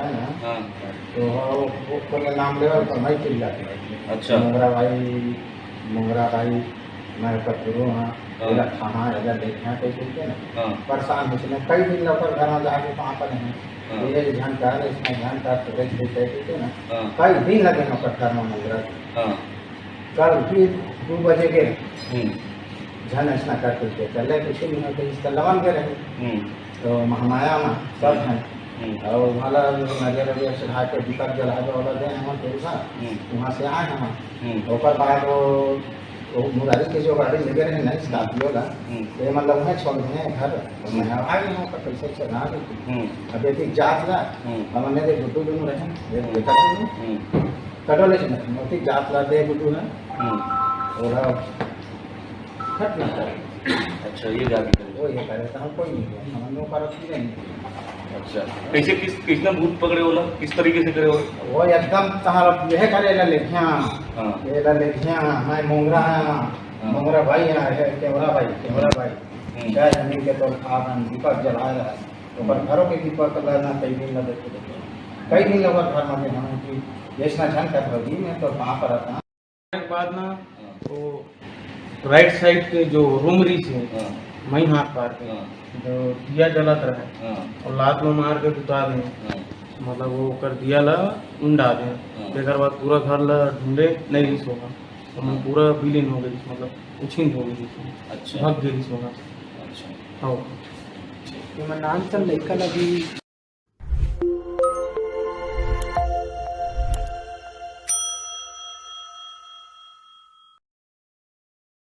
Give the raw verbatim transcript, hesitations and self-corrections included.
है ना? हाँ। तो वो, वो कोने नाम लेवल तो मैं चिल्ला के। अच्छा। मोंगरा भाई, मोंगरा भाई, मैं ओकर गुरु हाँ, हाँ। एला खाहाँ, एला लेके हाँ, कहि कहिके ना। हाँ। परेशान होइस ना, कई दिन ले ओकर घर में जाके कहाँ पर है। हाँ। ये झन कर, इसमें झन कर, तो बेच देते कहिके ना। हाँ। कई दिन लगे ना ओकर घर में मोंगरा के। हाँ। कल फिर दू बजे के हम्म। झन ऐसना कर कहिके, चले कुछ नहीं होते, इस तल्लवन के रहे। हम्म। तो महमाया में सब हम्म। हैं। हम्म। और वहाँ ला नजर वजर चढ़ा के दीपक जलावे वाला दे हम तो था। हम्म। वहाँ से आए हम। हम्म। ओकर बाद वो, वो मुरारी के जो गाड़ी लगे रहे ना, स्कॉर्पियो ला, हम्म। तो ये मतलब वहीं छोड़ दें घर, तो मैं हम्म। आ गया हूँ, तो कैसे चढ़ा देती। हम्म। अब एक जात ला, हम्म। हमने दे गुड्डू दोनों रहे, एक हम्म। बेटा दोनों। हम्म। कटोले से नहीं, मोती जात ला दे गुड्डू है। हम्म। और अब खत्म कर। अच्छा, ये जाके करे। वो ये करे, तो हम कोई नहीं है, हम लोग पर रखी नहीं। अच्छा, कैसे, किस, किसने भूत पकड़े होला, किस तरीके से करे होला? वो एकदम तहार यह करे ला लेखिया, हाँ। ये ला लेखिया, मैं मोंगरा है, हाँ। मोंगरा भाई है, ये केवरा भाई, केवरा भाई। हम्म। चाहे जमीन के तोड़ खा बन, दीपक जलाए रहा, तो पर हम्म। घरों के दीपक ला ना कई दिन ला देखे देखे। कई दिन ला ओकर घर में हम कि जैसना झन कर रही, मैं तो वहाँ पर रहता। के बाद ना, हाँ। वो राइट साइड के जो रूम रही से, हाँ। मई हाथ पार के, हाँ। जो दिया जलत रहे, हाँ। और लात में मार के बुता दे। हाँ। मतलब, वो ओकर दिया ला उंडा दे। हाँ। तेकर बाद पूरा घर ला ढूंढे, नहीं रही सोना। तो मैं हाँ। पूरा विलीन हो गई, मतलब, उछिन हो गई। अच्छा। भग गई सोना। अच्छा। हाँ। ठीक। तो मैं नाम से लइका ला भी